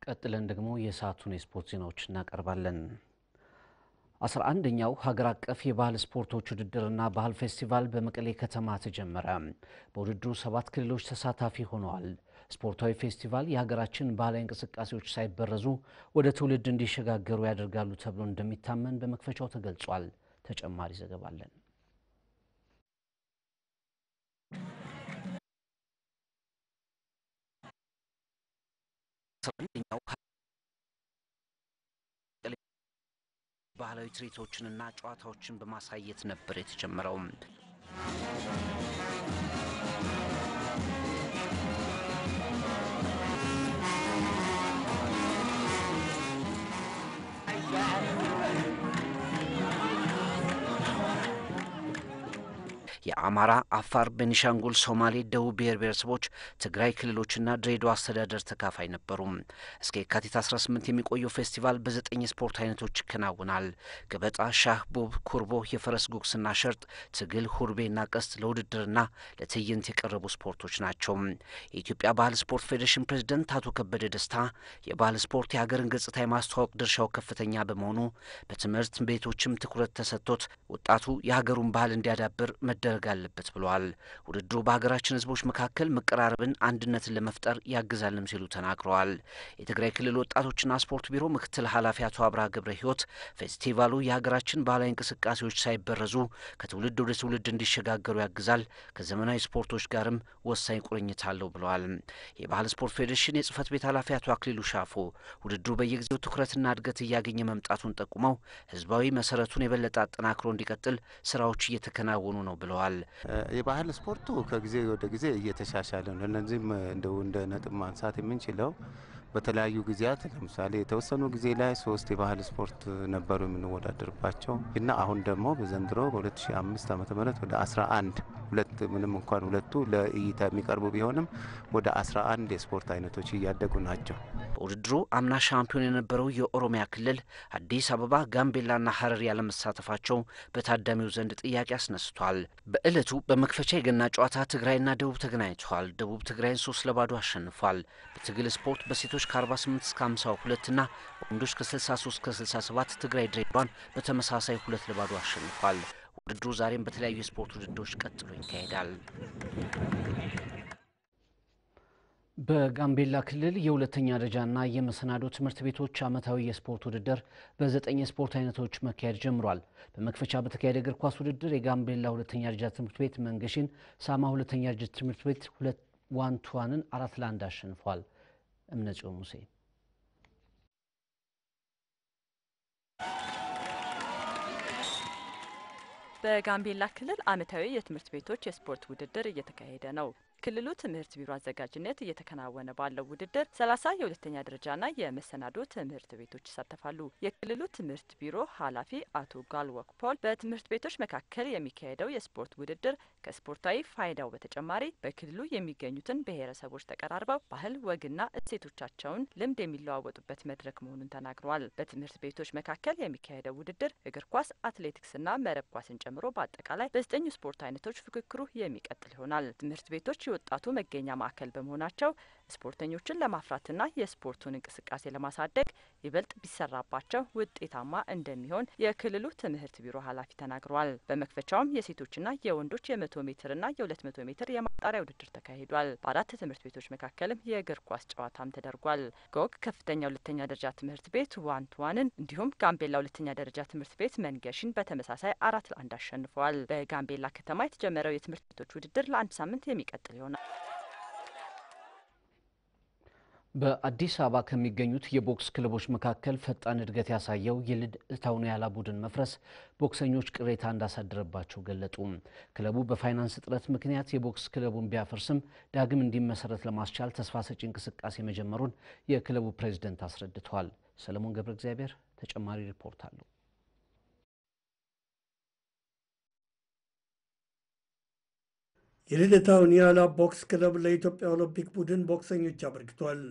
ቀጥለን ደግሞ የሰዓቱን የስፖርት ዜናዎች እናቀርባለን። 11ኛው ሀገር አቀፍ የባህል ስፖርቶች ውድድርና ባህል ፌስቲቫል በመቀሌ ከተማ ተጀመረ። በውድድሩ 7 ክልሎች ተሳታፊ ሆነዋል። ስፖርታዊ ፌስቲቫል የሀገራችን ባህላዊ እንቅስቃሴዎች ሳይበረዙ ወደ ትውልድ እንዲሸጋገሩ ያደርጋሉ ተብሎ እንደሚታመን በመክፈቻው ተገልጿል። ተጨማሪ ዘገባ አለን። ባህላዊ ትርኢቶችንና ጨዋታዎችን በማሳየት ነበር የተጀመረው። የአማራ፣ አፋር፣ ቤኒሻንጉል፣ ሶማሌ፣ ደቡብ ብሔር ብሔረሰቦች፣ ትግራይ ክልሎችና ድሬዳዋ አስተዳደር ተካፋይ ነበሩ። እስከ የካቲት 18 የሚቆየው ፌስቲቫል በ9 የስፖርት አይነቶች ይከናወናል። ገበጣ፣ ሻህ፣ ቡብ፣ ኩርቦ፣ የፈረስ ጉግስና ሸርጥ፣ ትግል፣ ሁርቤና ቀስት ለውድድርና ለትዕይንት የቀረቡ ስፖርቶች ናቸው። የኢትዮጵያ ባህል ስፖርት ፌዴሬሽን ፕሬዝደንት አቶ ከበደ ደስታ የባህል ስፖርት የሀገርን ገጽታ የማስተዋወቅ ድርሻው ከፍተኛ በመሆኑ በትምህርት ቤቶችም ትኩረት ተሰጥቶት ወጣቱ የሀገሩን ባህል እንዲያዳብር መደረግ አለበት ብለዋል። ውድድሩ በሀገራችን ሕዝቦች መካከል መቀራረብን፣ አንድነትን ለመፍጠር ያግዛልም ሲሉ ተናግረዋል። የትግራይ ክልል ወጣቶችና ስፖርት ቢሮ ምክትል ኃላፊ አቶ አብርሃ ገብረ ሕይወት ፌስቲቫሉ የሀገራችን ባህላዊ እንቅስቃሴዎች ሳይበረዙ ከትውልድ ወደ ትውልድ እንዲሸጋገሩ ያግዛል፣ ከዘመናዊ ስፖርቶች ጋርም ወሳኝ ቁርኝት አለው ብለዋል። የባህል ስፖርት ፌዴሬሽን የጽህፈት ቤት ኃላፊ አቶ አክሊሉ ሻፎ ውድድሩ በየጊዜው ትኩረትና እድገት እያገኘ መምጣቱን ጠቁመው ህዝባዊ መሰረቱን የበለጠ አጠናክሮ እንዲቀጥል ስራዎች እየተከናወኑ ነው ብለዋል። የባህል ስፖርቱ ከጊዜ ወደ ጊዜ እየተሻሻለ ነው። እነዚህም እንደው እንደ ነጥብ ማንሳት የምንችለው በተለያዩ ጊዜያት ለምሳሌ የተወሰኑ ጊዜ ላይ 3 የባህል ስፖርት ነበሩ የምንወዳደርባቸው እና አሁን ደግሞ በዘንድሮ በ2005 ዓ.ም ወደ 11 ሁለት ምንም እንኳን ሁለቱ ለእይታ የሚቀርቡ ቢሆንም ወደ 11 የስፖርት አይነቶች እያደጉ ናቸው። በውድድሩ አምና ሻምፒዮን የነበረው የኦሮሚያ ክልል አዲስ አበባ፣ ጋምቤላና ሀረር ያለመሳተፋቸው በታዳሚው ዘንድ ጥያቄ አስነስቷል። በእለቱ በመክፈቻ የገና ጨዋታ ትግራይና ደቡብ ተገናኝተዋል። ደቡብ ትግራይን 3-0 አሸንፏል። በትግል ስፖርት በሴቶች ከ48 እስከ 52 እና በወንዶች ከ63 እስከ 67 ትግራይ ድሬዳዋን በተመሳሳይ 2-0 አሸንፏል። ውድድሩ ዛሬም በተለያዩ የስፖርት ውድድሮች ቀጥሎ ይካሄዳል። በጋምቤላ ክልል የሁለተኛ ደረጃና የመሰናዶ ትምህርት ቤቶች ዓመታዊ የስፖርት ውድድር በ9 የስፖርት አይነቶች መካሄድ ጀምሯል። በመክፈቻ በተካሄደ እግር ኳስ ውድድር የጋምቤላ ሁለተኛ ደረጃ ትምህርት ቤት መንገሽን፣ ሳማ ሁለተኛ ደረጃ ትምህርት ቤት 2-1ን 4-1 አሸንፏል። እምነጽዮን ሙሴ በጋምቤላ ክልል ዓመታዊ የትምህርት ቤቶች የስፖርት ውድድር እየተካሄደ ነው። ክልሉ ትምህርት ቢሮ አዘጋጅነት እየተከናወነ ባለው ውድድር 30 የሁለተኛ ደረጃና የመሰናዶ ትምህርት ቤቶች ይሳተፋሉ። የክልሉ ትምህርት ቢሮ ኃላፊ አቶ ጋልወክ ፖል በትምህርት ቤቶች መካከል የሚካሄደው የስፖርት ውድድር ከስፖርታዊ ፋይዳው በተጨማሪ በክልሉ የሚገኙትን ብሔረሰቦች ተቀራርበው ባህል፣ ወግና እሴቶቻቸውን ልምድ የሚለዋወጡበት መድረክ መሆኑን ተናግረዋል። በትምህርት ቤቶች መካከል የሚካሄደው ውድድር እግር ኳስ፣ አትሌቲክስና መረብ ኳስን ጨምሮ በአጠቃላይ በ9 ስፖርት አይነቶች ፍክክሩ የሚቀጥል ይሆናል። ትምህርት ቤቶች የወጣቱ መገኛ ማዕከል በመሆናቸው ስፖርተኞችን ለማፍራትና የስፖርቱን እንቅስቃሴ ለማሳደግ ይበልጥ ቢሰራባቸው ውጤታማ እንደሚሆን የክልሉ ትምህርት ቢሮ ኃላፊ ተናግረዋል። በመክፈቻውም የሴቶችና የወንዶች የ100 ሜትርና የ200 ሜትር የማጣሪያ ውድድር ተካሂዷል። በአራት ትምህርት ቤቶች መካከልም የእግር ኳስ ጨዋታም ተደርጓል። ጎግ ከፍተኛ ሁለተኛ ደረጃ ትምህርት ቤት 1-1ን እንዲሁም ጋምቤላ ሁለተኛ ደረጃ ትምህርት ቤት መንገሽን በተመሳሳይ 4-1 አሸንፈዋል። በጋምቤላ ከተማ የተጀመረው የትምህርት ቤቶች ውድድር ለአንድ ሳምንት የሚቀጥል ይሆናል። በአዲስ አበባ ከሚገኙት የቦክስ ክለቦች መካከል ፈጣን እድገት ያሳየው የልደታው ኒያላ ቡድን መፍረስ ቦክሰኞች ቅሬታ እንዳሳደረባቸው ገለጡ። ክለቡ በፋይናንስ እጥረት ምክንያት የቦክስ ክለቡን ቢያፈርስም ዳግም እንዲመሰረት ለማስቻል ተስፋ ሰጪ እንቅስቃሴ መጀመሩን የክለቡ ፕሬዝደንት አስረድተዋል። ሰለሞን ገብረ እግዚአብሔር ተጨማሪ ሪፖርት አለው። የልደታው ኒያላ ቦክስ ክለብ ለኢትዮጵያ ኦሎምፒክ ቡድን ቦክሰኞች አበርክቷል።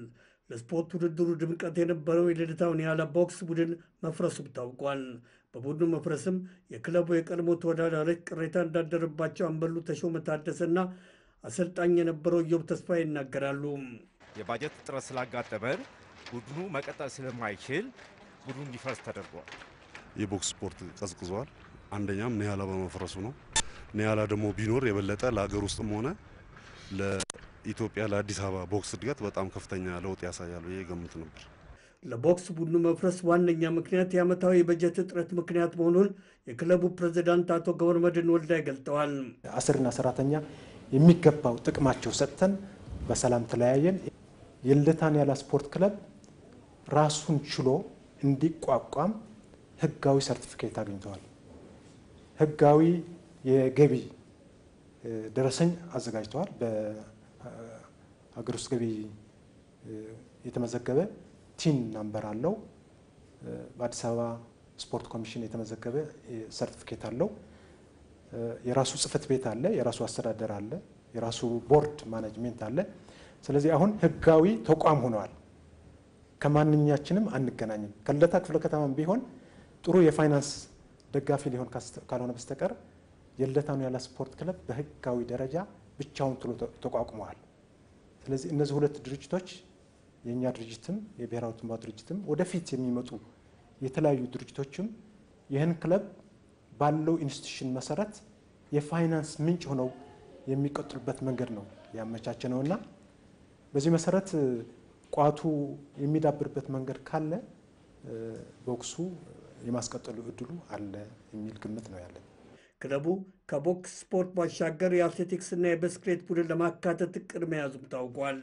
ለስፖርት ውድድሩ ድምቀት የነበረው የልደታው ኒያላ ቦክስ ቡድን መፍረሱም ታውቋል። በቡድኑ መፍረስም የክለቡ የቀድሞ ተወዳዳሪዎች ቅሬታ እንዳደረባቸው አምበሉ ተሾመ ታደሰና አሰልጣኝ የነበረው ኢዮብ ተስፋ ይናገራሉ። የባጀት እጥረት ስላጋጠመን ቡድኑ መቀጠል ስለማይችል ቡድኑ እንዲፈርስ ተደርጓል። የቦክስ ስፖርት ቀዝቅዟል። አንደኛም ኒያላ በመፍረሱ ነው። ኒያላ ደግሞ ቢኖር የበለጠ ለሀገር ውስጥም ሆነ ለኢትዮጵያ ለአዲስ አበባ ቦክስ እድገት በጣም ከፍተኛ ለውጥ ያሳያል ብዬ ገምት ነበር። ለቦክስ ቡድኑ መፍረስ ዋነኛ ምክንያት የዓመታዊ የበጀት እጥረት ምክንያት መሆኑን የክለቡ ፕሬዚዳንት አቶ ገብረመድህን ወልዳይ ገልጠዋል። አሰሪና ሰራተኛ የሚገባው ጥቅማቸው ሰጥተን በሰላም ተለያየን። የልደታ ኒያላ ስፖርት ክለብ ራሱን ችሎ እንዲቋቋም ህጋዊ ሰርቲፊኬት አግኝተዋል። ህጋዊ የገቢ ደረሰኝ አዘጋጅተዋል። በሀገር ውስጥ ገቢ የተመዘገበ TIN number አለው። በአዲስ አበባ ስፖርት ኮሚሽን የተመዘገበ ሰርቲፊኬት አለው። የራሱ ጽሕፈት ቤት አለ፣ የራሱ አስተዳደር አለ፣ የራሱ ቦርድ management አለ። ስለዚህ አሁን ህጋዊ ተቋም ሆነዋል። ከማንኛችንም አንገናኝም። ከልደታ ክፍለ ከተማም ቢሆን ጥሩ የፋይናንስ ደጋፊ ሊሆን ካልሆነ በስተቀር የልደታ ኒያላ ስፖርት ክለብ በህጋዊ ደረጃ ብቻውን ጥሎ ተቋቁመዋል። ስለዚህ እነዚህ ሁለት ድርጅቶች የእኛ ድርጅትም የብሔራዊ ትንባሆ ድርጅትም ወደፊት የሚመጡ የተለያዩ ድርጅቶችም ይህን ክለብ ባለው institution መሰረት የፋይናንስ ምንጭ ሆነው የሚቀጥሉበት መንገድ ነው ያመቻቸ ነውና በዚህ መሰረት ቋቱ የሚዳብርበት መንገድ ካለ ቦክሱ የማስቀጠሉ እድሉ አለ የሚል ግምት ነው ያለን። ክለቡ ከቦክስ ስፖርት ባሻገር የአትሌቲክስና የብስክሌት ቡድን ለማካተት እቅድ መያዙም ታውቋል።